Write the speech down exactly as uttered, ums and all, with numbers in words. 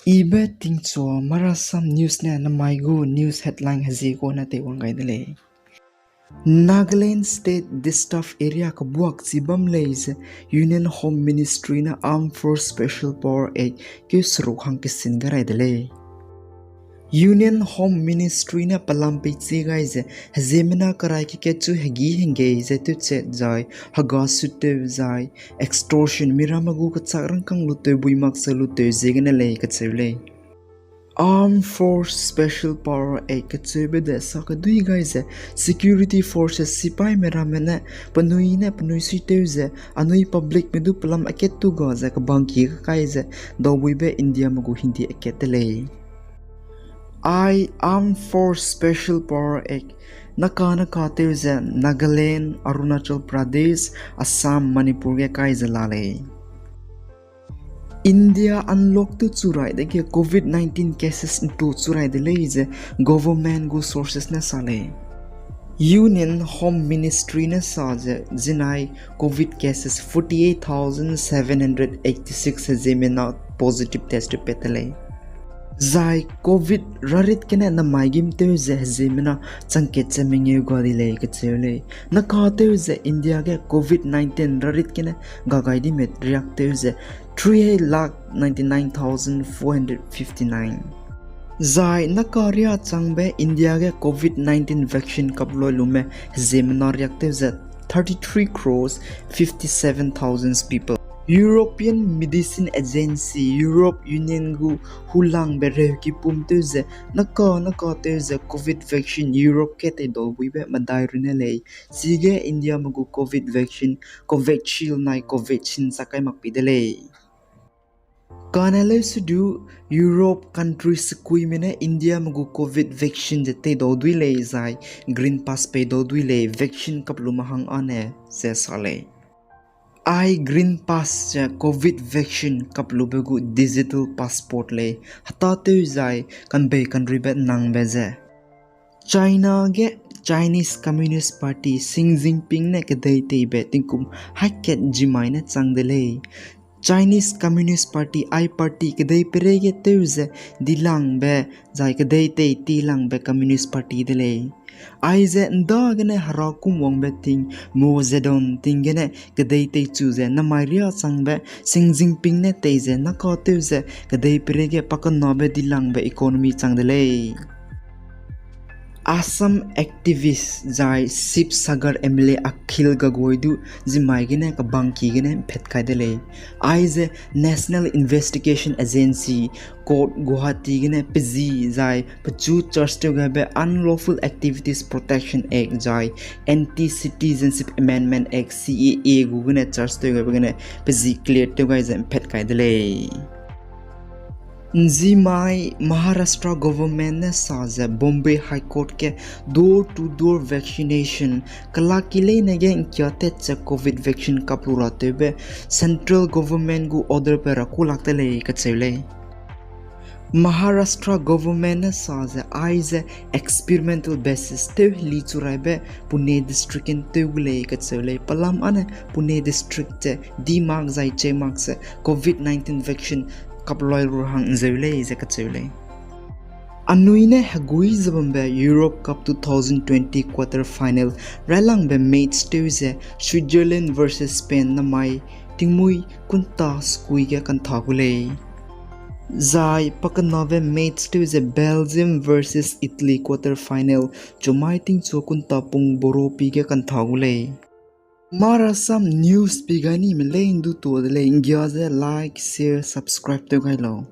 Ibe tingchua Marasam News ne namai gu news headline hezie kane teiwang gai de lei. Nagaland State Distaff Area kebuak chi bam lei ze Union Home Ministry ne Armed Force Special Power Act keu seruk hang kesin gai rai de lei. Union Home Ministry ne pelam peichi gai ze heziemmena kerai kekatchu hegî henggei ze tewchat zai, hega sutew zai, extortion, miramme gu kechak rangkâng lutew bui mak ze lutew ziegene lei kacheu lei. Armed Force Special Power Act kacheube de sa kedui gai ze, security forces sipaime ramme ne penui ne penui suitew ze, anui publicme du pelam akat tu ga ze kebangki kakai ze, daubuibe Indiame gu hingdi akat de lei. Ai Armed Force Special Power Act naka naka tew ze Nagaland, Arunachal Pradesh, Assam, Manipur ge kai ze la lei. India unlock tew chu rai dege covid nineteen cases ntu chu rai de lei ze government gu sources ne sa lei. Union Home Ministry ne sa ze zinai covid cases forty-eight thousand seven hundred eighty-six heziemmena positive test tew pat te lei. Zai covid rarit gene namai gîm tew ze heziemmena changkat ze mengeu ga di lei kacheu lei. Naka tew ze India ge covid nineteen rarit gene gagai dime riak tew ze three lakh ninety-nine thousand four hundred fifty-nine. Zai naka riâ changbe India ge covid nineteen vaccine kaploi lume heziemmena riak tew ze thirty-three crores fifty-seven thousand people. European Medicine Agency, Europe Union gu hulangbe reuki pum tew ze naka naka tew ze covid vaccine Europe ge teidau buibe medai runne lei. Chige Indiame gu covid vaccine Covishield nai Covaxin sa kai mak pei de lei. Kane leusedu Europe country sekuime ne Indiame gu covid vaccine ze teidau dui lei zai green pass peidau dui lei vaccine kaplume hang âne ze sa lei. Ai green pass ze covid vaccine kaplube gu digital passport lei, hetatew zai kanbei kanruibe nangbe ze. China ge Chinese Communist Party Xi Jinping ne kedei teibe tingkum haikat jimai ne chang de lei. Chinese Communist Party ai party kedei pereige tew ze dilangbe zai kedei tei tilangbe Communist Party de lei. Aize ndagene herakum wangbe ting Mao Zedong ting gene kedei teichu ze namai riâ changbe Xi Jinping ne tei ze naka tew ze kedei pereige pakenabe dilangbe economy chang de lei. Assam activist zai Sivasagar M L A Akhil Gogoi du zimai gene kebangki gene mphat kai de lei. Aize National Investigation Agency, court Guwahati gene pezi zai pechu charge tew gaibe Unlawful Activities Protection Act zai Anti-Citizenship Amendment Act, C A A gu gene charge tew gaibe gene pezi clear tew gai ze mphat kai de lei. Nzimai Maharashtra government ne sa ze Bombay High Court ge door to door vaccination kelak ki leine ge ngkiatat ze covid vaccine kaplu ra tewbe central government gu order pe ra kulak de lei kacheu lei. Maharashtra government ne sa ze aize experimental basis tew heli chu raibe Pune district ge tew gu lei kacheu lei. Pelam âne Pune district ze di mak zai chei mak ze covid nineteen vaccine kaploi ru hang nzeu lei ze kacheu lei. Anui ne hegui ze bambe Europe Cup two thousand twenty quarter final railangbe match tew ze Switzerland versus Spain namai tingmui kunta sekui ge kantha gu lei. Zai pakenabe match tew ze Belgium versus Italy quarter final chumai tingchua kunta pung boro pi ge kantha gu lei. Marasam news pi gai nime lei ndu tua de lei, nggia ze like, share, subscribe tew gai lau.